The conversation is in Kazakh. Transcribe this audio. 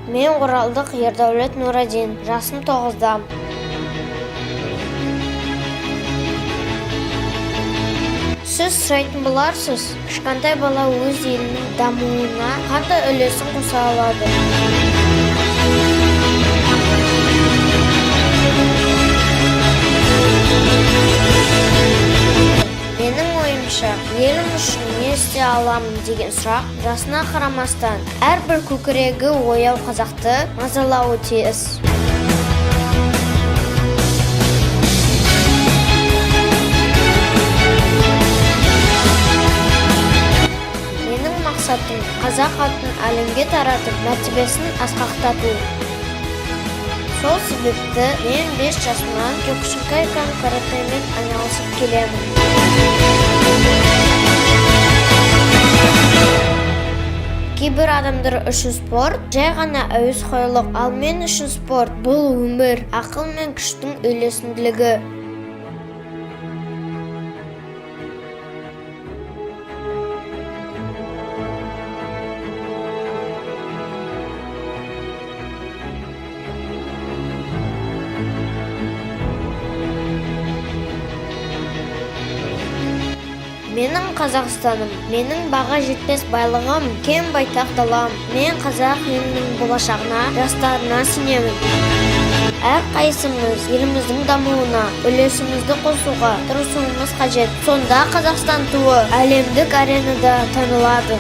Мен оралдық Ердәулет Нурадин, жасым 9-да. Сіз сұрайтын боларсыз, кішкентай бала өз елінің дамуына қандай үлесін қоса алады? Менің ойымша, елім үшін не істей аламын деген сұрақ жасына қарамастан әрбір көкірегі ояу қазақты мазалауы тиіс. Менің мақсатым қазақ атын әлемге таратып, мәртебесін асқақтату. Сол себепті мен 5 жасымнан киокушинкай-кан каратэмен айналысып келемін. Кейбір адамдар үшін спорт жай ғана әуесқойлық, ал мен үшін спорт бұл өмір, ақыл мен күштің үйлесімділігі. Менің Қазақстаным, менің баға жетпес байлығым, кең байтақ далам. Мен қазақ елінің болашағына, жастарына сенемін. Әрқайсымыз еліміздің дамуына үлесімізді қосуға тырысуымыз қажет. Сонда Қазақстан туы әлемдік аренада танылады.